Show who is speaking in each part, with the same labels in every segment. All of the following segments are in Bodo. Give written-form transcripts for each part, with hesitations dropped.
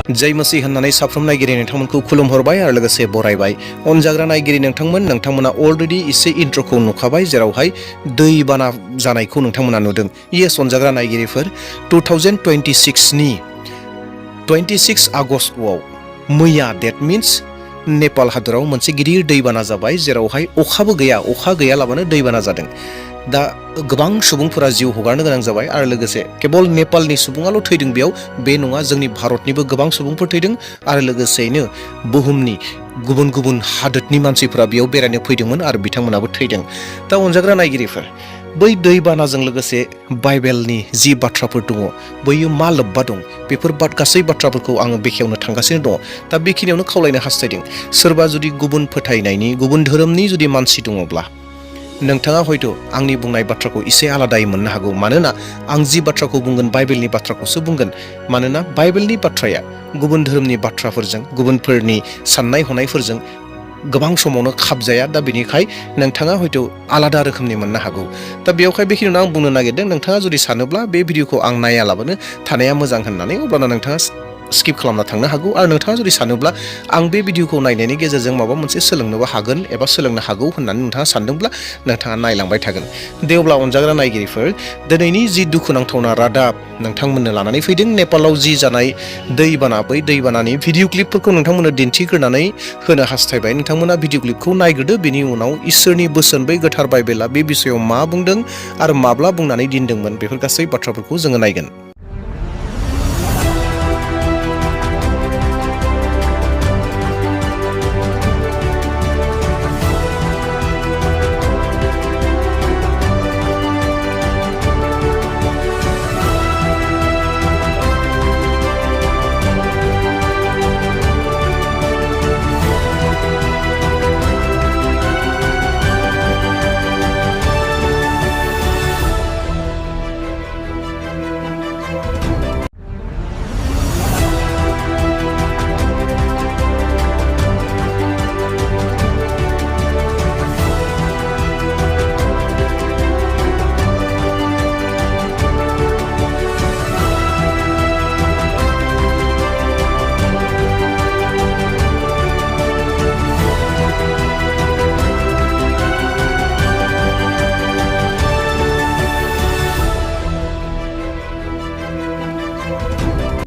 Speaker 1: जय मसि होननानै साफ्रोम नायगिरि नोंथांमोनखौ खुलुमहरबाय आरो लोगोसे बरायबाय। अनजाग्रा नायगिरि नोंथांमोना अलरेडि एसे इन्ट्र'खौ नुखाबाय, जेरावहाय दैबाना जानायखौ नोंथांमोना नुदों। येस अनजाग्रा नायगिरिफोर, 2026नि 26 आगस्टआव मैया, डेट मिन्स नेपाल हादराव मोनसे गिदिर दैबाना जाबाय, जेरावहाय अखाबो गैया, अखा गैयालाबानो दैबाना जादों। दा गोबां सुबुंफोरा जिउ हगारनो गोनां जाबाय आरो लोगोसे केवल नेपालनि सुबुङाल' थैदों बेयाव, बे नङा, जोंनि भारतनिबो गोबां सुबुंफोर थैदों आरो लोगोसेयैनो बुहुमनि गुबुन गुबुन हादोरनि मानसिफोरा बेयाव बेरायनो फैदोंमोन आरो बिथांमोनाबो थैदों। दा अनजाग्रा नायगिरिफोर, बै दैबानाजों लोगोसे बाइबेलनि जि बाथ्राफोर दङ बैयो मा लोब्बा दं, बेफोर गासै बाथ्राफोरखौ आङो बेखेवनो थांगासिनो दङ। दा बेखिनियावनो खावलायनो हास्थायदों, सोरबा जुदि गुबुन फोथायनायनि, गुबुन धोरोमनि जुदि मानसि दङब्ला नोंथाङा हयथ' आंनि बुंनाय बाथ्राखौ एसे आलादायै मोननो हागौ। मानोना आं जि बाथ्राखौ बुंगोन बाइबेलनि बाथ्राखौसो बुंगोन। मानोना बाइबेलनि बाथ्राया गुबुन धोरोमनि बाथ्राफोरजों, गुबुनफोरनि साननाय हनायफोरजों गोबां समावनो खाबजाया। दा बेनिखाय नोंथाङा हयथ' आलादा रोखोमनि मोननो हागौ। दा बेवहाय बेखिनियावनो आं बुंनो नागिरदों, नोंथाङा जुदि सानोब्ला बे भिडिअखौ आं नायालाबानो थानाया मोजां होननानै, अब्लाना नोंथाङा स्किप खालामना थांनो हागौ। आरो नोंथाङा जुदि सानोब्ला आं बे भिडिअखौ नायनायनि गेजेरजों माबा मोनसे सोलोंनोबो हागोन एबा सोलोंनो हागौ होननानै नोंथाङा सानदोंब्ला नोंथाङा नायलांबाय थागोन। दे अब्ला अनजाग्रा नायगिरिफोर, दिनैनि जि दुखुनांथावना रादाब नोंथांमोननो लानानै फैदों, नेपालाव जि जानाय दैबाना, बै दैबानानि भिडिअ क्लिपफोरखौ नोंथांमोननो दिन्थिग्रोनानै होनो हास्थायबाय। नोंथांमोना भिडिअ क्लिपखौ नायग्रोदो, बेनि उनाव इसोरनि बोसोन, बै गोथार बाइबेला बे बिसयाव मा बुंदों आरो माब्ला बुंनानै दिनदोंमोन, बेफोर गासै बाथ्राफोरखौ जोङो नायगोन।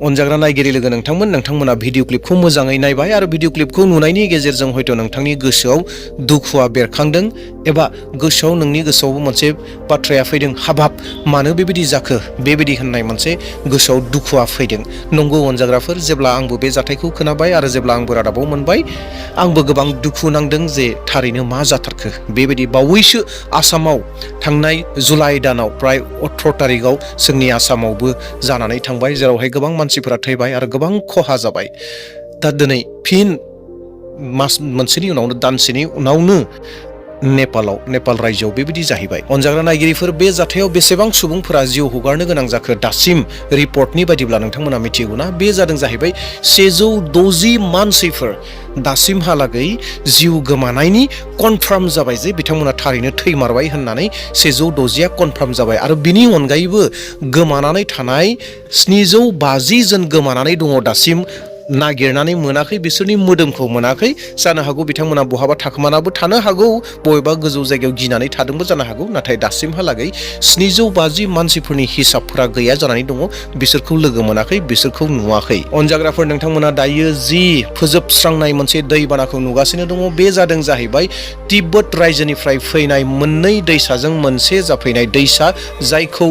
Speaker 1: अनजाग्रा नायगिरि लोगो नोंथांमोना भिडिअ क्लिपखौ मोजाङै नायबाय आरो भिडिअ क्लिपखौ नुनायनि गेजेरजों हयथ' नोंथांनि गोसोआव दुखुआ बेरखांदों एबा गोसोआव, नोंनि गोसोआवबो मोनसे बाथ्राया फैदों, हाबाब मानो बेबायदि जाखो, बेबायदि होननाय मोनसे गोसोआव दुखुआ फैदों। नंगौ अनजाग्राफोर, जेब्ला आंबो बे जाथायखौ खोनाबाय आरो जेब्ला आंबो रादाबाव मोनबाय, आंबो गोबां दुखु नांदों जे थारैनो मा जाथारखो। बेबायदि बावैसो आसामाव थांनाय जुलाइ दानाव प्राय 18 तारिखआव जोंनि आसामावबो जानानै थांबाय, जेरावहाय गोबां मानसिफोरा थैबाय आरो गोबां खहा जाबाय। दा दिनै फिन मास मोनसेनि उनावनो, दानसेनि उनावनो नेपाल रायजोआव बेबायदि जाहैबाय। अनजाग्रा नायगिरिफोर, बे जाथायाव बेसेबां सुबुंफोरा जिउ हगारनो गोनां जाखो दासिम रिपर्टनि बायदिब्ला नोंथांमोना मिथिगौना? बे जादों जाहैबाय 160 मानसिफोर दासिमहालागै जिउ गोमानायनि कनफार्म जाबाय जे बिथांमोना थारैनो थैमारबाय होननानै 160आ कनफार्म जाबाय। आरो बिनि अनगायैबो गोमानानै थानाय 750 जन गोमानानै दङ दासिम, नागिरनानै मोनाखै, बिसोरनि मोदोमखौ मोनाखै। जानो हागौ बिथांमोना बहाबा थाखोमानाबो थानो हागौ, बबेबा गोजौ जायगायाव गिनानै थादोंबो जानो हागौ। नाथाय दासिमहालागै 750 मानसिफोरनि हिसाबफोरा गैया जानानै दङ, बिसोरखौ लोगो मोनाखै, बिसोरखौ नुवाखै। अनजाग्राफोर, नोंथांमोना दायो जि फोजोबस्रांनाय मोनसे दैबानाखौ नुगासिनो दङ, बे जादों जाहैबाय तिब्बत रायजोनिफ्राय फैनाय मोननै दैसाजों मोनसे जाफैनाय दैसा, जायखौ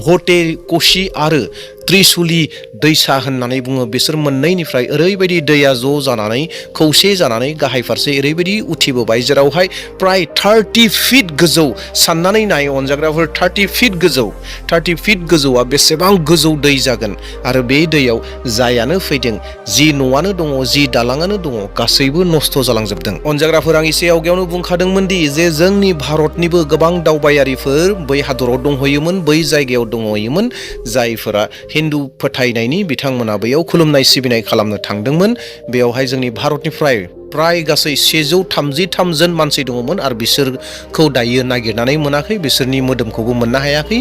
Speaker 1: भटे क'शि आरो त्रिशुलि दैसा होननानै बुङो। बिसोर मोननैनिफ्राय ओरैबायदि दैया ज' जानानै, खौसे जानानै गाहाय फारसे ओरैबायदि उथिबोबाय, जेरावहाय प्राय 30 फिट गोजौ। साननानै नाय अनजाग्राफोर, 30 फिट गोजौ, 30 फिट गोजौआ बेसेबां गोजौ दै जागोन। आरो बे दैयाव जायानो फैदों, जि न'आनो दङ, जि दालाङानो दङ, गासैबो नस्थ' जालांजोबदों। अनजाग्राफोर, आं एसे आवगायावनो बुंखादोंमोन दि जे जोंनि भारतनिबो गोबां दावबायारिफोर बै हादराव दंहैयोमोन, बै जायगायाव दंहैयोमोन, जायफोरा हिन्दु फोथायनायनि, बिथांमोना बैयाव खुलुमनाय सिबिनाय खालामनो थांदोंमोन। बेयावहाय जोंनि भारतनिफ्राय प्राय गासै 133 जन मानसि दङमोन आरो बिसोरखौ दायो नागिरनानै मोनाखै, बिसोरनि मोदोमखौबो मोननो हायाखै।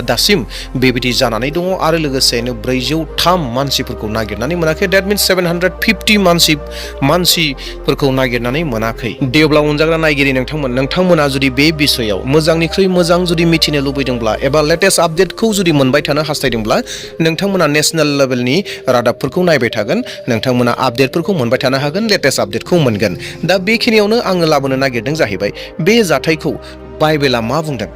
Speaker 1: दासिम बेबायदि जानानै दङ आरो लोगोसेनो 403 मानसिफोरखौ नागिरनानै मोनाखै। That means 750 मानसिफोरखौ नागिरनानै मोनाखै। दे अब्ला अनजाग्रा नायगिरि नोंथांमोना जुदि बे बिषयाव मोजांनिख्रुइ मोजां जुदि मिथिनो लुबैदोंब्ला एबा लेटेस्ट आपडेटखौ जुदि मोनबाय थानो हास्थायदोंब्ला नोंथांमोना नेशनेल लेभेलनि रादाबफोरखौ नायबाय थागोन, नोंथांमोना आपडेटफोरखौ मोनबाय थानो हागोन, लेटेस्ट आपडेटखौ मोनगोन। दा बेखिनियावनो आङो लाबोनो नागिरदों जाहैबाय बे जाथायखौ बाइबेला मा बुंदों।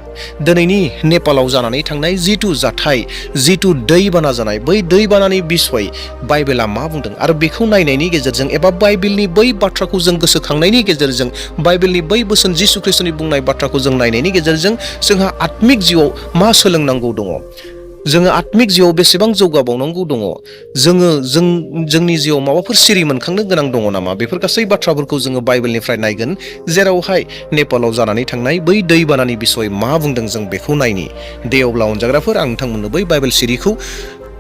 Speaker 1: दिनैनि नेपालाव जानानै थांनाय जिथु जाथाय, जिथु दैबाना जानाय, बै दैबानानि बिसय बाइबेला मा बुंदों आरो बेखौ नायनायनि गेजेरजों एबा बाइबेलनि बै बाथ्राखौ जों गोसोखांनायनि गेजेरजों, बाइबेलनि बै बोसोन जिसु ख्रिस्टनि बुंनाय बाथ्राखौ जों नायनायनि गेजेरजों जोंहा आत्मिक जिउआव मा सोलोंनांगौ दङ, जोङो आत्मिक जिउआव बेसेबां जौगाबावनांगौ दङ, जोंनि जिउआव माबाफोर सिरि मोनखांनो गोनां दङ नामा, बेफोर गासै बाथ्राफोरखौ जोङो बाइबेलनिफ्राय नायगोन। जेरावहाय नेपालाव जानानै थांनाय बै दैबानानि बिसय मा बुंदों जों बेखौ नायनि। दे अब्ला अनजाग्राफोर आं नोंथांमोननो बै बाइबेल सिरिखौ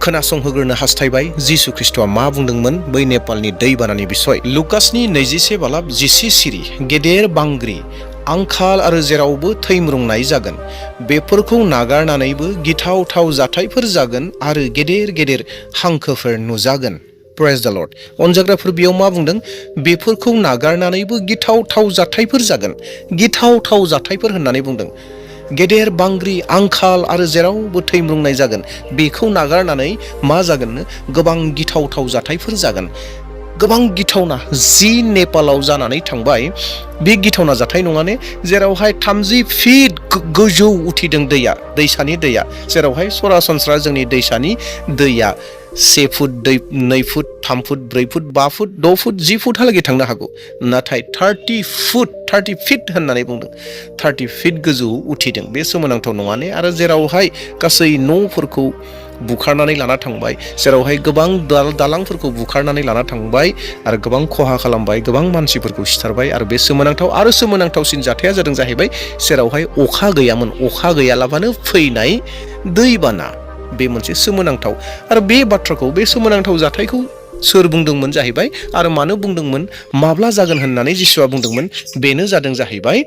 Speaker 1: खोनासंहोग्रोनो हास्थायबाय जिसु ख्रिस्टआ मा बुंदोंमोन बै नेपालनि दैबानानि बिसय। लुकासनि 21 बालाब 10 सिरि, गेदेर बांग्रि, आंखाल आरो जेरावबो थैम्रुंनाय जागोन, बेफोरखौ नागारनानैबो गिथावथाव जाथायफोर जागोन आरो गेदेर गेदेर हांखोफोर नुजागोन। प्रेज द लर्ड। अनजाग्राफोर बेयाव मा बुंदों? बेफोरखौ नागारनानैबो गिथावथाव जाथायफोर जागोन। गिथावथाव जाथायफोर होननानै बुंदों। गेदेर बांग्रि, आंखाल आरो जेरावबो थैम्रुंनाय जागोन, बेखौ नागारनानै मा जागोननो? गोबां गिथावथाव जाथायफोर जागोन। गोबां गिथावना जि नेपालाव जानानै थांबाय बे गिथावना जाथाय नङा ने? जेरावहाय 30 फिट गोजौ उथिदों दैया, दैसानि दैया, जेरावहाय सरासनस्रा जोंनि दैसानि दैया 1 foot, 2 foot, 3 foot, 4 foot, 5 foot, 6 foot, 10 फुटहालागै थांनो हागौ। नाथाय 30 फिट होननानै बुंदों। 30 फिट गोजौ उथिदों। बे सोमोनांथाव नङा ने? आरो जेरावहाय गासै न'फोरखौ बुखारनानै लाना थांबाय, जेरावहाय गोबां दालांफोरखौ बुखारनानै लाना थांबाय आरो गोबां खहा खालामबाय, गोबां मानसिफोरखौ सिथारबाय। आरो बे सोमोनांथाव आरो सोमोनांथावसिन जाथाया जादों जाहैबाय जेरावहाय अखा गैयामोन, अखा गैयालाबानो फैनाय दैबाना। बे मोनसे सोमोनांथाव। आरो बे बाथ्राखौ, बे सोमोनांथाव जाथायखौ सोर बुंदोंमोन जाहैबाय आरो मानो बुंदोंमोन, माब्ला जागोन होननानै जिसुआ बुंदोंमोन? बेनो जादों जाहैबाय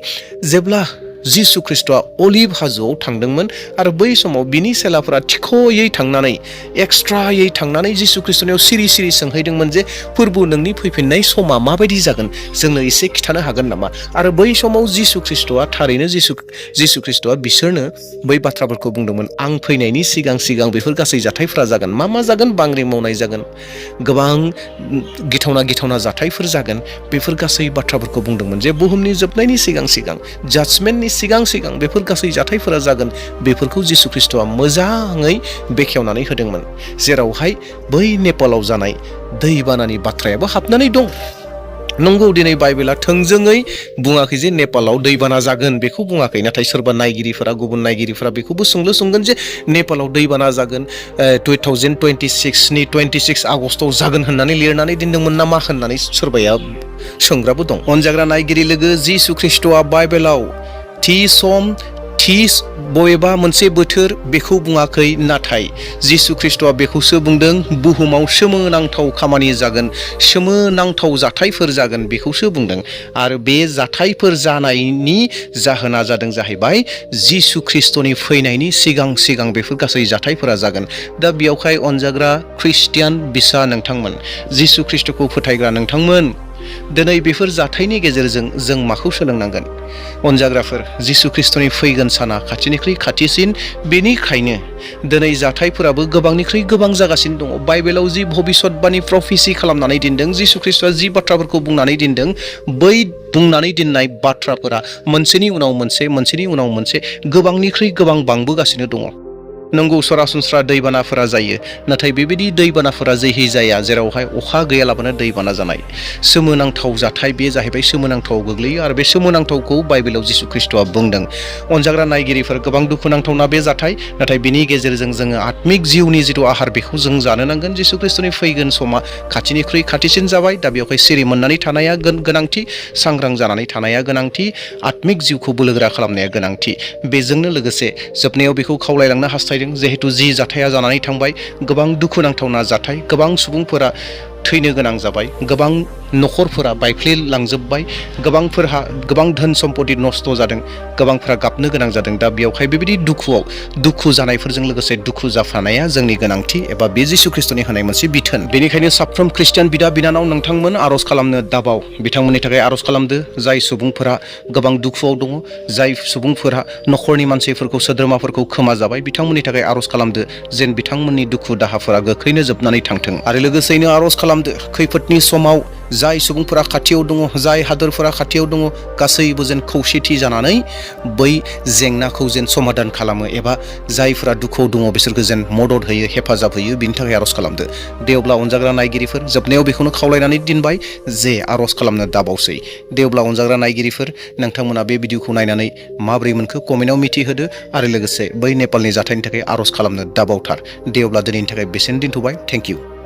Speaker 1: जेब्ला जिसु ख्रिस्टआ अलिभ हाजोआव थांदोंमोन आरो बै समाव बिनि सेलाफोरा थिख'यै थांनानै, एक्सट्रायै थांनानै जिसु ख्रिस्टनियाव सिरि सिरि सोंहैदोंमोन जे फोरबु नोंनि फैफिननाय समा माबायदि जागोन, जोंनो एसे खिन्थानो हागोन नामा? आरो बै समाव जिसु ख्रिस्टआ, थारैनो जिसु ख्रिस्टआ बिसोरनो बै बाथ्राफोरखौ बुंदोंमोन, आं फैनायनि सिगां सिगां बेफोर गासै जाथायफोरा जागोन। मा जागोन? बांग्रि मावनाय जागोन, गोबां गिथावना जाथायफोर जागोन। बेफोर गासै बाथ्राफोरखौ बुंदोंमोन जे बुहुमनि जोबनायनि सिगां सिगां, जाजमेन्टनि सिगां सिगां बेफोर गासै जाथायफोरा जागोन। बेफोरखौ जिसु ख्रिस्टआ मोजाङै बेखेवनानै होदोंमोन। जेरावहाय बै नेपालाव जानाय दैबानानि बाथ्रायाबो हाबनानै दं। नंगौ, दिनै बाइबेला थोंजोङै बुङाखै जे नेपालाव दैबाना जागोन, बेखौ बुङाखै। नाथाय सोरबा नायगिरिफोरा, गुबुन नायगिरिफोरा बेखौबो सोंलु सोंगोन जे नेपालाव दैबाना जागोन 2026नि 26 आगस्टआव जागोन होननानै लिरनानै दोनदोंमोन नामा होननानै सोरबाया सोंग्राबो दं। अनजाग्रा नायगिरि लोगो, जिसु ख्रिस्टआ बाइबेलाव थि सम, थि बबेबा मोनसे बोथोर बेखौ बुङाखै। नाथाय जिसु ख्रिस्टआ बेखौसो बुंदों, बुहुमाव सोमोनांथाव खामानि जागोन, सोमोनांथाव जाथायफोर जागोन, बेखौसो बुंदों। आरो बे जाथायफोर जानायनि जाहोना जादों जाहैबाय जिसु ख्रिस्टनि फैनायनि सिगां सिगां बेफोर गासै जाथायफोरा जागोन। दा बेयावहाय अनजाग्रा ख्रिस्टियान बिसा नोंथांमोन, जिसु ख्रिस्टखौ फोथायग्रा नोंथांमोन, दिनै बेफोर जाथायनि गेजेरजों जों माखौ सोलोंनांगोन? अनजाग्राफोर, जिसु ख्रिस्टनि फैगोन साना खाथिनिख्रुइ खाथिसिन। बेनिखायनो दिनै जाथायफोराबो गोबांनिख्रुइ गोबां जागासिनो दङ। बाइबेलाव जि भबिसतबाणी, प्रफेसि खालामनानै दोनदों, जिसु ख्रिस्टआ जि बाथ्राफोरखौ बुंनानै दोनदों, बै बुंनानै दोननाय बाथ्राफोरा मोनसेनि उनाव मोनसे, मोनसेनि उनाव मोनसे गोबांनिख्रुइ गोबां बांबोगासिनो दङ। नंगौ, सरासनस्रा दैबानाफोरा जायो, नाथाय बेबायदि दैबानाफोरा जेहि जाया जेरावहाय अखा गैयालाबानो दैबाना जानाय। सोमोनांथाव जाथाय, बे जाहैबाय सोमोनांथावआव गोग्लैयो। आरो बे सोमोनांथावखौ बाइबेलाव जिसु ख्रिस्टआ बुंदों। अनजाग्रा नायगिरिफोर, गोबां दुखुनांथावना बे जाथाय, नाथाय बिनि गेजेरजों जोङो आत्मिक जिउनि जिथु आहार, बेखौ जों जानो नांगोन। जिसु ख्रिस्टनि फैगोन समा खाथिनिख्रुइ खाथिसिन जाबाय। दा बेवहाय सिरि मोननानै थानाया गोनांथि, सांग्रां जानानै थानाया गोनांथि, आत्मिक जिउखौ बोलोगोरा खालामनाया गोनांथि। बेजोंनो लोगोसे जोबनायाव बेखौ खावलायलांनो हास्थायदों, जिहेतु जि जाथाया जानानै थांबाय, गोबां दुखुनांथावना जाथाय, गोबां सुबुंफोरा थैनो गोनां जाबाय, गोबां न'खरफोरा बायफ्लेलांजोब्बाय, गोबां धोन सम्पति नस्थ' जादों, गोबांफोरा गाबनो गोनां जादों। दा बेयावहाय बेबायदि दुखु जानायफोरजों लोगोसे दुखु जाफानाया जोंनि गोनांथि एबा बे जिसु ख्रिस्ट'नि होनाय मोनसे बिथोन। बेनिखायनो साफ्रोम ख्रिस्टियान बिदा बिनानाव नोंथांमोन आर'ज खालामनो दाबाव, बिथांमोननि थाखाय आर'ज खालामदो जाय सुबुंफोरा गोबां दुखुआव दङ, जाय सुबुंफोरा न'खरनि मानसिफोरखौ सोद्रोमाफोरखौ खोमा जाबाय, बिथांमोननि थाखाय आर'ज खालामदो जेन बिथांमोननि दुखु दाहाफोरा गोख्रैनो जोबनानै थांथों। आरो लोगोसेयैनो आर'ज खालामदो खैफोदनि समाव जाय सुबुंफोरा खाथियाव दङ, जाय हादोरफोरा खाथियाव दङ, गासैबो जेन खौसेथि जानानै बै जेंनाखौ जेन समाधान खालामो एबा जायफोरा दुखुआव दङ बिसोरखौ जेन मदद होयो, हेफाजाब होयो, बिनि थाखाय आर'ज खालामदो। दे अब्ला अनजाग्रा नायगिरिफोर, जोबनायाव बेखौनो खावलायनानै दोनबाय जे आर'ज खालामनो दाबावसै। दे अब्ला अनजाग्रा नायगिरिफोर, नोंथांमोना बे भिडिअखौ नायनानै माबोरै मोनखो कमेन्टआव मिथिहोदो आरो लोगोसे बै नेपालनि जाथायनि थाखाय आर'ज खालामनो दाबावथार। दे अब्ला दिनैनि थाखाय बेसेन दोनथ'बाय। Thank you.